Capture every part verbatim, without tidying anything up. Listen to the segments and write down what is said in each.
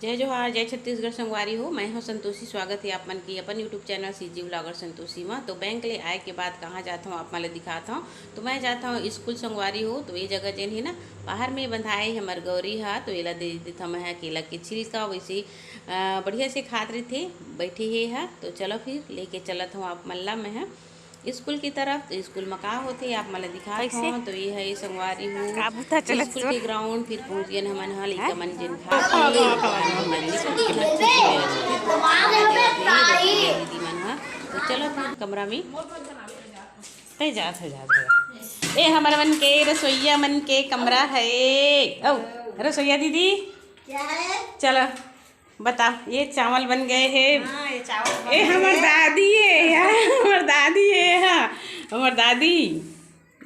जय जोहार, जय छत्तीसगढ़ संगवारी हो। मैं हूं संतोषी, स्वागत है आप मन के अपन YouTube channel CG vlogger Santoshi में। तो बैंक ले आए के बाद कहाँ जात हूँ, आप मन ला दिखात हूँ। तो मैं जात हूँ स्कूल संगवारी हो, तो ये जगह जेन है ना, बाहर में बंधाए है हमर गौरी हा, तो एला दे देत हूँ मैं हा केला के छिलका। वैसे ही, अ, बढ़िया से खात रहिथे, बैठे हे हा। तो चलो फिर लेके चलत हूँ आप मन ला मैं हा स्कूल की तरफ। तो स्कूल में का होथे, आप मन ला दिखात कैसे? हूँ। तो ये है संगवारी हो, का बूता चलत स्कूल के ग्राउंड। फिर पहुँच गए हमन हा, लइका मन जेन खात हे, दीदी मन हा। तो चलो फिर कमरा में। तै जात हो, जात हो। ए, हमर मन के रसोईया मन के कमरा है। औ, रसोईया दीदी। क्या है? चलो, बता, ये चावल बन गए हे। हाँ, ये चावल बन ए, गए हमर हैं। दादी हे, हाँ, हमर दादी हे, हाँ, हमर दादी।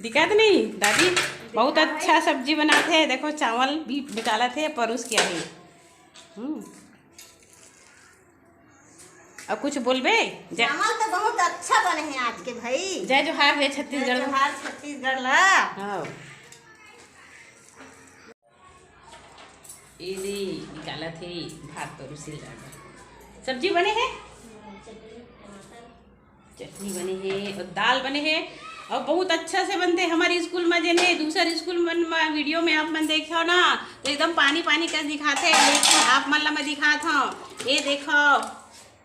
दिखत नहीं, दादी बहुत अच्छा सब्जी बनाथे। देखो, चावल भी निकालत हे, परोस के आही। हम्म। अउ कुछ बोलबे? जय चावल तो बहुत अच्छा बने हे आज के भाई। जय जोहार रे जय छत्तीसगढ़। जोहार छत्तीसगढ़ ला। हाँ। ये दे निकालत हे भात परोसी ला। सब्जी बने हे? चटनी बने हे अउ दाल बने हे अउ बहुत अच्छा से बनथे। हमर स्कूल में जेन हे, दूसर स्कूल मन में वीडियो में आप मन देखे हो ना, तो एकदम पानी पानी कस दिखाथे, लेकिन आप मन ला मैं दिखात हूँ। ये देखो,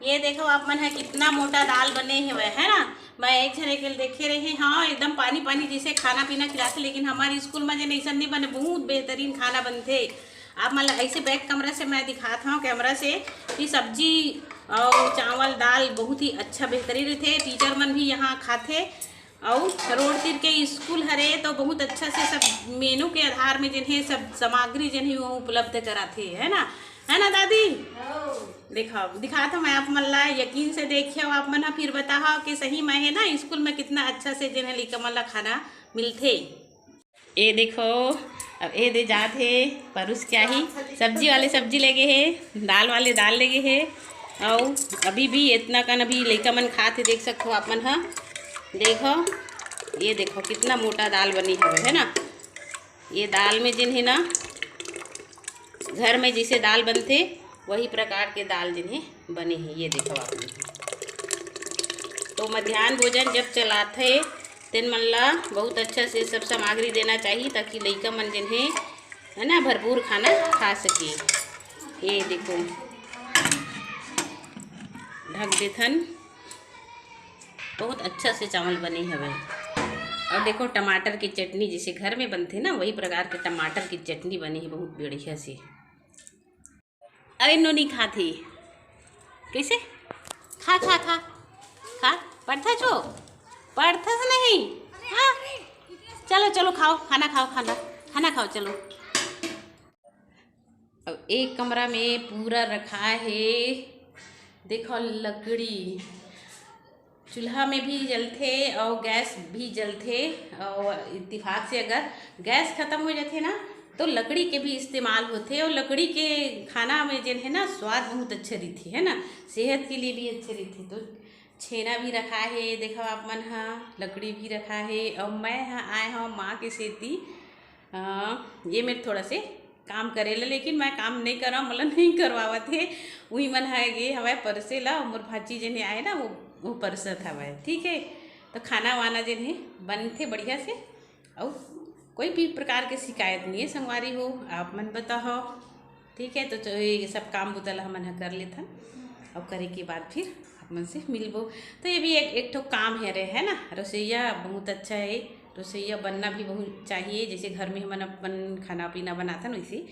ये देखो आप मन हे, कितना मोटा दाल बने हवय, है ना। मैं एक झने के देखे रहे, हाँ, एकदम पानी पानी जैसे खाना पीना खिलाथे, लेकिन हमर स्कूल में जेन अइसन नहीं बने, बहुत बेहतरीन खाना बनथे। आप मन ला ऐसे बैक कमरा से मैं दिखात हूँ, कैमरा से, कि सब्जी और चावल दाल बहुत ही अच्छा बेहतरीन रहिथे। टीचर मन भी यहाँ खाथे। अउ रोड तीर के स्कूल हरे, तो बहुत अच्छा से सब मेनू के आधार में जेन हे, सब सामग्री जेन हे, वो उपलब्ध कराथे, है ना, है ना दादी? देखो, दिखात हूँ मैं आप मन ला, यकीन से देखियो आप मन ह, फिर बताओ कि सही में है ना, स्कूल में कितना अच्छा से जेन हे लइका मन ला खाना मिलथे। ए देखो, अब ए दे जात हे, परुस के आही। सब्जी वाले सब्जी लेगे हे, दाल वाले दाल लेगे हे, अउ अभी भी इतना कन अभी लइका मन खात हे, देख सकत हो आप मन ह। देखो, ये देखो कितना मोटा दाल बनी हवे, है ना। ये दाल में जेन हे ना, घर में जैसे दाल बनथे, वही प्रकार के दाल जेन हे बने हे। ये देखो आप मन। तो मध्यान्ह भोजन जब चलाथे, तेन मन ला बहुत अच्छा से सब सामग्री देना चाहिए, ताकि लइका मन जेन हे, है ना, भरपूर खाना खा सके। ये देखो, ढक देथन। बहुत अच्छा से चावल बने हवे। और देखो, टमाटर की चटनी जैसे घर में बनथे ना, वही प्रकार के टमाटर की चटनी बने हे, बहुत बढ़िया से। अरे नोनी खात हे, कैसे? खा, खा, खा, खा। पढ़थस ओ? पढ़थस नहीं? हाँ? चलो, चलो, खाओ, खाना खाओ, खाना, खाना खाओ, चलो। अब एक कमरा में पूरा रखा हे, देखो, लकड़ी। चूल्हा में भी जलथे और गैस भी जलथे। और इत्तेफाक से अगर गैस खत्म हो जाथे ना, तो लकड़ी के भी इस्तेमाल होथे। और लकड़ी के खाना में जेन हे ना, स्वाद बहुत अच्छे रहिथे, है ना, सेहत के लिए भी अच्छे रहिथे। तो छेना भी रखा हे, देखो आप मन हा, लकड़ी भी रखा हे। और मैं हा आए हूँ माँ के सेती, अ, ये मेर थोड़ा से काम करे ला, लेकिन मैं काम नहीं करा, मोला नहीं करवावत हे। उही मन ह गे हवय परसे ला, मोर भांची जेन हे आए ना, वो, वो परसत हवय, ठीक है। तो खाना वाना जेन हे बनथे बढ़िया से, अउ कोई भी प्रकार के शिकायत नहीं है संगवारी हो, आप मन बताओ, ठीक है। तो च-, ये सब काम बुता ला हमन ह कर लेथन, अउ करे के बाद फिर आप मन से मिलबो। तो ये भी एक, एक ठो काम हे रे, है ना, रसोईया बहुत अच्छा है। रसोईया बनना भी बहुत चाहिए, जैसे घर में हमन अपन खाना पीना बनाथन, वैसे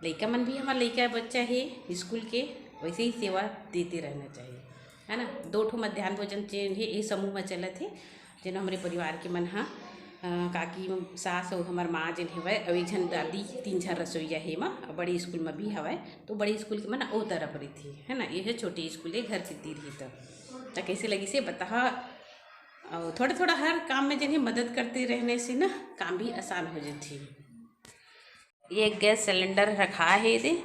लइका मन भी, हमर लइका बच्चा हे स्कूल के, वैसे ही सेवा देते रहना चाहिए, है ना। दो ठो मध्यान्ह भोजन जेन हे, ए समूह में चलत हे, जेन हमरे परिवार के मन हा, अ, काकी, सास अउ हमर माँ जेन हेवय, अउ एक झन दादी, तीन झन रसोईया हे एमा, अउ बड़े स्कूल में भी हवय, तो बड़े स्कूल के मन ओ तरफ रहिथे, है ना। ये है छोटे स्कूल, ये घर के तीर ही तो, त कैसे लगिस हे बताहा। अउ थोड़ा थोड़ा हर काम में जेन हे मदद करते रहने से ना, काम भी आसान हो जाथे। ये गैस सिलेंडर रखा हे दे,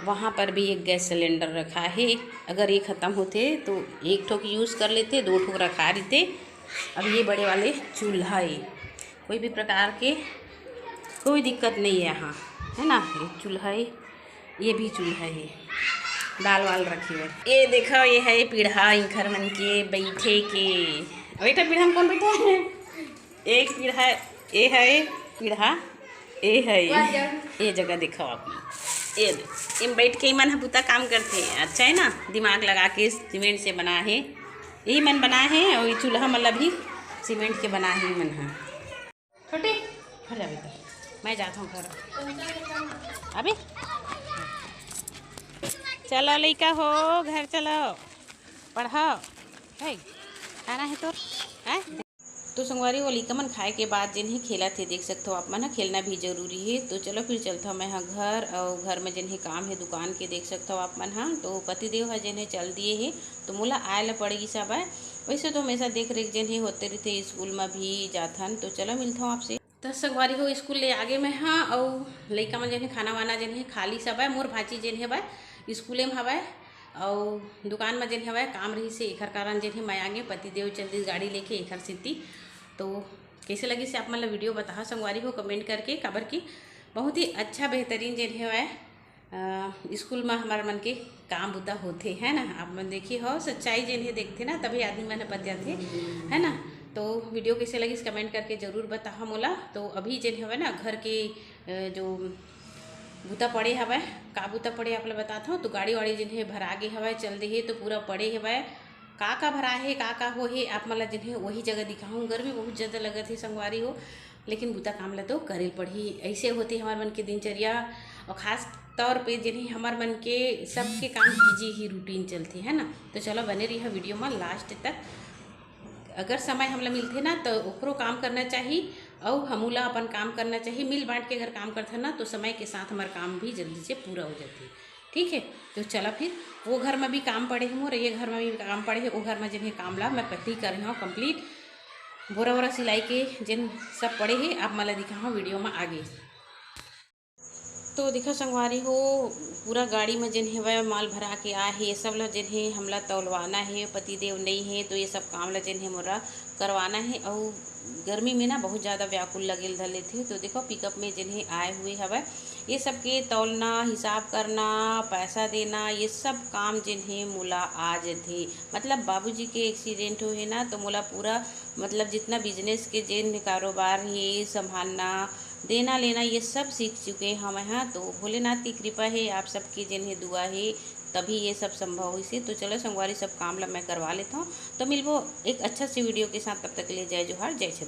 वहाँ पर भी एक गैस सिलेंडर रखा हे। अगर ये खत्म होथे तो एक ठो के use कर लेथे, दो ठो रखा रहिथे। अब ये बड़े वाले चूल्हा हे, कोई भी प्रकार के कोई दिक्कत नहीं है यहाँ, है ना। ये चूल्हा हे, ये भी चूल्हा हे दाल वाल रखे बर। ये देखो, ये हे पीढ़ा इंखर मन के बैठे के। बेटा, पीढ़ा में कौन बैठा है? एक पीढ़ा, ये हे पीढ़ा, ये हे ये जगह देखो आप। ये दे, एम बैठ के इमन ह बुता काम करथे। अच्छा है ना, दिमाग लगा के सीमेंट से बना है, यही मन बना है। और ये चूल्हा मन ला भी सीमेंट के बना है मन ह। छोटे, घर जाबे तो मैं जात हूँ घर। अभी चलो लइका हो, घर चलो, पढ़ो। हे, खाना है तोर? हैं? तो संगवारी हो, लइका मन खाए के बाद जेन हे खेलत हे, देख सकथव आप मन ह, खेलना भी जरूरी हे। तो चलो फिर चलथव मैं ह घर, अउ घर में जेन हे काम हे दुकान के, देख सकथव आप मन ह। तो पतिदेव ह जेन हे चल दिए हे, तो मोला आए ला पड़ गिस हवय। वैसे तो हमेशा देख रेख जेन हे होते रहिथे, स्कूल में भी जाथन। तो चलो मिलथव आपसे। त संगवारी हो, स्कूल ले आगे मैं ह, अउ लइका मन जेन हे खाना वाना जेन हे खा लिस हवय। मोर भांची जेन हे हवय स्कूले में हवय, अउ दुकान में जेन हे हवय काम रहिस हे, एखर कारण जेन हे मैं आगे, पतिदेव चल दिस गाड़ी लेके एखर सेती। तो कैसे लगिस हे आप मन ला वीडियो बताहा संगवारी हो कमेंट करके, काबर कि बहुत ही अच्छा बेहतरीन जेन हे हवय अ, स्कूल म हमर मन के काम बुता होथे, है ना। आप मन देखे हो, सच्चाई जेन हे देखथे ना, तभी आदमी मन ह पतियाथे, है ना। तो वीडियो कैसे लगिस कमेंट करके जरूर बताहा मोला। तो अभी जेन हवय ना घर के अ, जो बुता पड़े हवय, का बुता पड़े आप ला बतात हव। तो गाड़ी वाड़ी जेन हे भरा गे हवय, चल दे हे, तो पूरा पड़े हवय। का का भरा हे, का का हो हे, आप मन ला जेन हे वही जगह दिखाहूँ। गर्मी बहुत ज़्यादा लगत हे संगवारी हो, लेकिन बुता काम ला तो करे ल पड़ही। ऐसे होथे हमर मन के दिनचर्या, और खास तौर पे जेन हे हमर मन के सबके काम बिजी ही रूटीन चलथे, है ना। तो चलो बने रहिहा वीडियो में लास्ट तक। अगर समय हमला मिलथे ना, तो ओकरो काम करना चाही, अउ हमू ला अपन काम करना चाही। मिल बांट के अगर काम करथन ना, तो समय के साथ हमर काम भी जल्दी से पूरा हो जाथे। ठीक है, तो चला फिर, वो घर में भी काम पड़े हे मोर, ये घर में भी काम पड़े हे, वो घर में जेन हे काम ला मैं पहली करे हूँ कंप्लीट। बोरा वोरा सिलाई के जेन सब पड़े हे, आप मन ला दिखाहूँ वीडियो में आगे। तो देखो संगवारी हो, पूरा गाड़ी में जेन हेवय माल भरा के आए हे, ये सब ला जेन हे हमला तौलवाना हे, पतिदेव नई हे, तो ये सब काम ला जेन हे मोला करवाना हे। अउ गर्मी में ना बहुत ज़्यादा व्याकुल लगे ल धर लेथे। तो देखो पिकअप में जेन हे आए हुए हवय, ये सब के तौलना, हिसाब करना, पैसा देना, ये सब काम जेन हे मोला आ जथे। मतलब बाबूजी के एक्सीडेंट होए हे ना, तो मोला पूरा मतलब जितना बिजनेस के जेन कारोबार हे संभालना, देना लेना, ये सब सीख चुके हवय। हाँ, तो भोलेनाथ की कृपा हे, आप सबके जेन हे दुआ हे, तभी ये सब संभव होइसे। तो चलो संगवारी, सब काम ला मैं करवा लेता हूँ। तो मिलबो एक अच्छा से वीडियो के साथ, तब तक के लिए जय जोहार, जय छत्तीसगढ़।